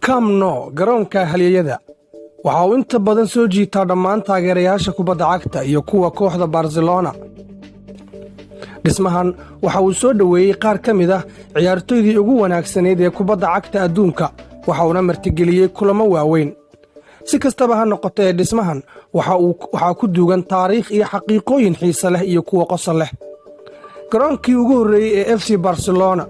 Camp Nou, garoonka halyeyada, waxa uu inta badan soo jiitaa dhammaan taageerayaasha kubadda cagta iyo kuwa kooxda Barcelona. Dhismahan waxa uu soo dhoweeyey qaar ka mid ah ciyaartoydii ugu wanaagsanayd ee kubadda cagta adduunka, waxa uuna martigeliyey kulamo waaweyn. Si kastaba ha noqotee, dhismahan waxaa ku duugan taariikh iyo xaqiiqooyin xiise leh iyo kuwa qosol leh. Garoonkii ugu horreeyey ee FC Barcelona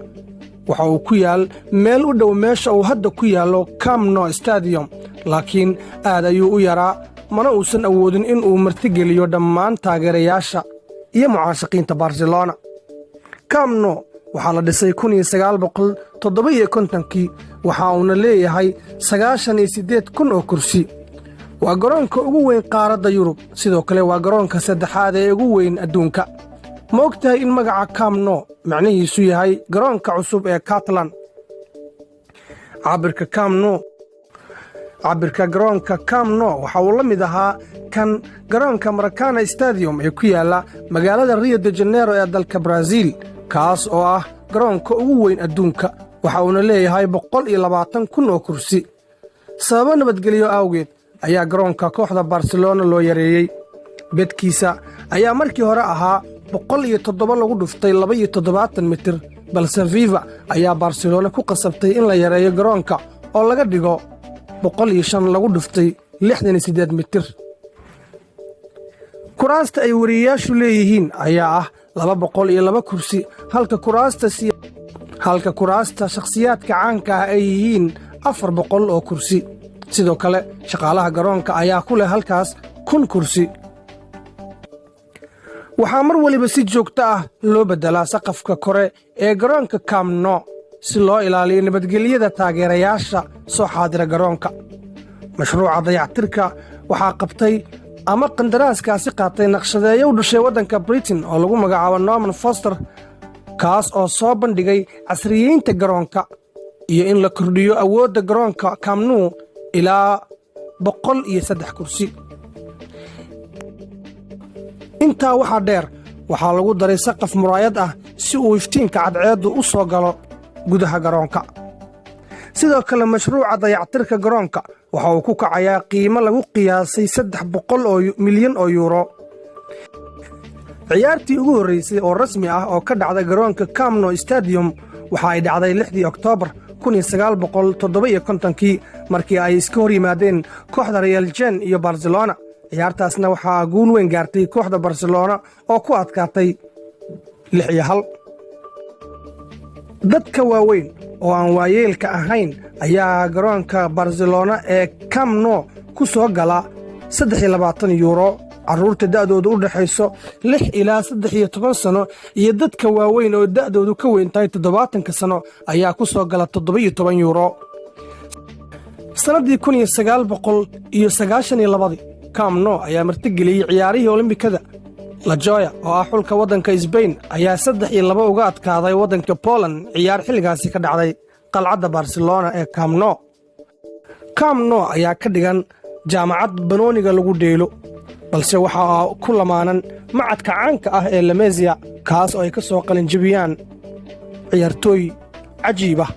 waxa uu ku yaal meel u dhow meesha uu hadda ku yaallo Camp Nou Stadium, laakiin aad ayuu u yaraa, mana uusan awoodin in uu martigeliyo dhammaan taageerayaasha iyo mucaashaqiinta Barcelona. Camp Nou waxaa la dhisay 1957-kii, waxa uuna leeyahay 98,000 oo kursi. Waa garoonka ugu weyn qaaradda Yurub, sidoo kale waa garoonka saddexaad ee ugu weyn adduunka. Ma og tahay in magaca Camp Nou macnihiisu yahay garoonka cusub ee Catalan? Cabirka Camp Nou, cabirka garoonka Camp Nou waxa uu la mid ahaa kan garoonka Maracana Stadium ee ku yaalla magaalada Rio de Janeiro ee dalka Brazil, kaas oo ah garoonka ugu weyn adduunka, waxa uuna leeyahay 120,000 oo kursi. Sababo nabadgelyo awgeed ayaa garoonka kooxda Barcelona loo yareeyey. Bedkiisa ayaa markii hore ahaa 107 lagu dhuftay 72 mitir, balse FIFA ayaa Barcelona ku qasabtay in la yareeyo garoonka oo laga dhigo 105 lagu dhuftay 68 mitir. Kuraasta ay wariyeyaashu leeyihiin ayaa ah 202 kursi, halka kuraasta shakhsiyaadka caanka ah ay yihiin 400 oo kursi. Sidoo kale, shaqaalaha garoonka ayaa ku leh halkaas 1000 kursi. Waxaa mar weliba si joogto ah loo beddelaa saqafka kore ee garoonka Camp Nou si loo ilaaliyo nabadgelyada taageerayaasha soo xaadira garoonka. Mashruuca dayactirka waxaa qabtay ama qandaraaskaasi qaatay naqshadeeyo u dhashay waddanka Britain oo lagu magacaabo Norman Foster, kaas oo soo bandhigay casriyeynta garoonka iyo in la kordhiyo awoodda garoonka Camp Nou ilaa 103 kursi. Intaa waxaa dheer, waxaa lagu daray saqaf muraayad ah si uu iftiinka cadceeddu u soo galo gudaha garoonka. Sidoo kale, mashruuca dayactirka garoonka waxa uu ku kacayaa qiimo lagu qiyaasay 300 oo milyan oo yuuro. Ciyaartii ugu horraysay oo rasmi ah oo ka dhacda garoonka Camp Nou Stadium waxa ay dhacday 6dii Oktoobar 1957-kii, markii ay iska hor yimaadeen kooxda Real Jaén iyo Barcelona. Ciyaartaasna waxaa guul weyn gaartay kooxda Barcelona oo ku adkaatay 6-1. Dadka waaweyn oo aan waayeelka ahayn ayaa garoonka Barcelona ee Camp Nou ku soo gala €23. Carruurta da'doodu u dhexayso 6 ilaa 13 sano iyo dadka waaweyn oo da'doodu ka weyn tahay 70-ka sano ayaa ku soo gala €17. Sannaddii 1992-dii, Camp Nou ayaa martigeliyey ciyaarihii Olombikada. La Roja oo ah xulka waddanka Sbain ayaa 3-2 uga adkaaday waddanka Poland ciyaar xilligaasi ka dhacday qalcadda Barcelona ee Camp Nou. Camp Nou ayaa ka dhigan jaamacad banooniga lagu dheelo, balse waxaa ku lamaanan macadka caanka ah ee La Masia, kaas oo ay ka soo qalinjibiyaan ciyaartooy cajiib ah.